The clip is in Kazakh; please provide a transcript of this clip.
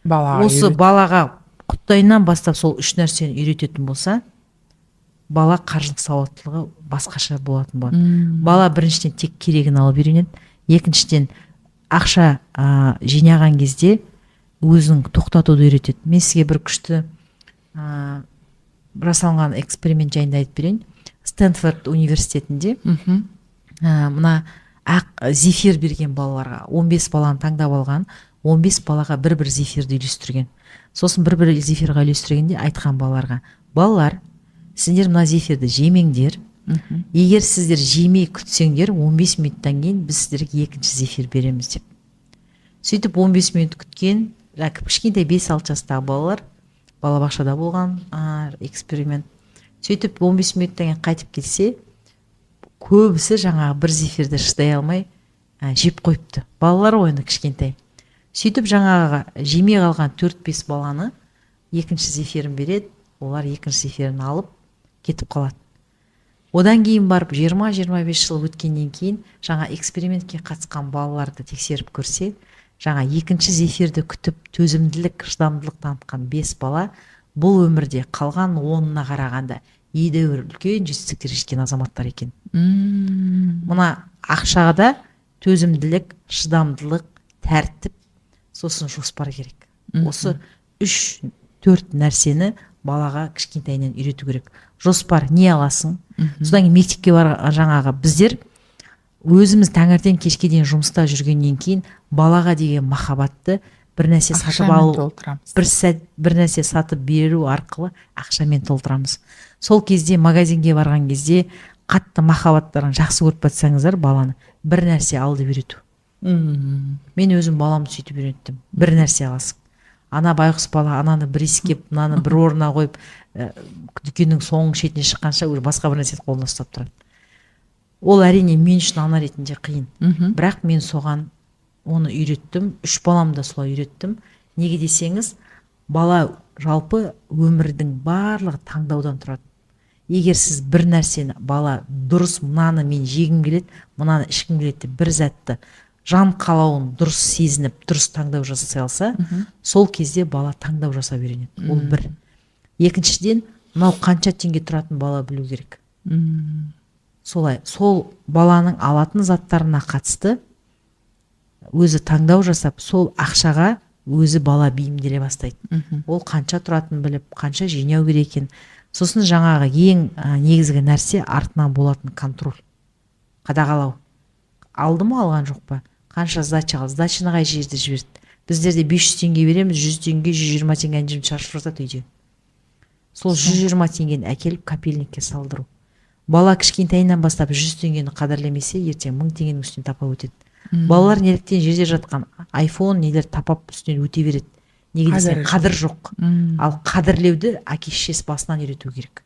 Балаға Осы үйрет. балаға құттайынан бастап сол үш нәрсені үйрететін болса, бала қаржылық сауаттылығы басқаша болатын болады. Бала біріншіден, тек керегін алып үйренеді, екіншіден, ақша жинаған кезде өзін тоқтатуды үйретеді. Мен сізге бір күшті жасалынған эксперимент жайында айтып берейін. Стэнфорд университетінде мына ақ зефир берген балаларға, 15 баланы таңдап алған, 15 балаға бір бір зефирді үлестірген. Сосын бір бір зефирға үлестіргенде айтқан балаларға: «Балалар, сендер мына зефирді жемеңдер. Егер сіздер жемей күтсеңдер, 15 минуттан кейін біз сіздерге екінші зефир береміз», — деп. Сөйтіп 15 минут күткен жаңағы кішкентай 5-6 жастағы балалар, балабақшада болған эксперимент. Сөйтіп 15 минуттан кейін қайтып келсе, көбісі жаңағы бір зефирді шыдай алмай жеп қойыпты. Балалар ғой енді, кішкентай. Сөйтіп жаңағы жемей қалған 4-5 баланы екінші зефирін береді, олар екінші зефирін алып кетіп қалады. Одан кейін барып 20-25 жыл өткеннен кейін жаңа экспериментке қатысқан балаларды тексеріп көрсе, жаңа екінші зефирді күтіп, төзімділік, шыдамдылық танытқан бес бала бұл өмірде қалған 10-ына қарағанда едәуір үлкен жетістіктерге жеткен азаматтар екен. Мына ақшаға да төзімділік, шыдамдылық, тәртіп, сосын жоспар керек. Осы үш төрт нәрсені балаға кішкентайынан үйрету керек. Жоспар: не аласың? Содан кейін мектепке бар. Жаңағы біздер өзіміз таңертең кешке дейін жұмыста жүргеннен кейін балаға деген махаббатты бір нәрсе сатып Ақшамен алу толтырамыз. бір сәт бір нәрсе сатып беру арқылы, ақшамен толтырамыз. Сол кезде магазинге барған кезде қатты махаббаттарын жақсы көріп жатсаңыздар, баланы бір нәрсе ал деп үйрету. Мен өзім баламды сөйтіп үйреттім: бір нәрсе аласың. Ана байғұс бала ананы бір иіскеп, мынаны бір орнына қойып, дүкеннің соңғы шетіне шыққанша уже басқа бір нәрсені қолына ұстап тұрады. Ол, әрине, мен үшін ана ретінде қиын. Бірақ мен соған оны үйреттім, үш баламды да солай үйреттім. Неге десеңіз, бала, жалпы өмірдің барлығы таңдаудан тұрады. Егер сіз бір нәрсені, бала дұрыс, мынаны мен жегім келеді, мынаны ішкім келеді деп, бір затты жан қалауын дұрыс сезініп, дұрыс таңдау жасай алса, сол кезде бала таңдау жасап үйренеді. Ол бір. Екіншіден, мынау қанша теңге тұратын бала білу керек. Солай сол баланың алатын заттарына қатысты өзі таңдау жасап, сол ақшаға өзі бала бейімделе бастайды. Ол қанша тұратынын біліп, қанша жинау керек екен. Сосын жаңағы ең негізгі нәрсе — артынан болатын контроль, қадағалау: алды ма, алған жоқ па, қанша сдача алды, сдачаны қай жерде жіберді. Біздерде 500 теңге береміз, 100 теңге, 120 теңге ана жерде шашып жатады үйде. Сол 120 теңгені әкеліп копильникке салдыру. Бала кішкентайынан бастап 100 теңгені қадірлемесе, ертең 1000 теңгенің үстінен тапап өтеді. Балалар неліктен жерде жатқан айфон нелер тапап, үстінен өте береді? Неге десең, Қадірі қадір жоқ. Ал қадірлеуді әке шешесі басынан үйрету керек.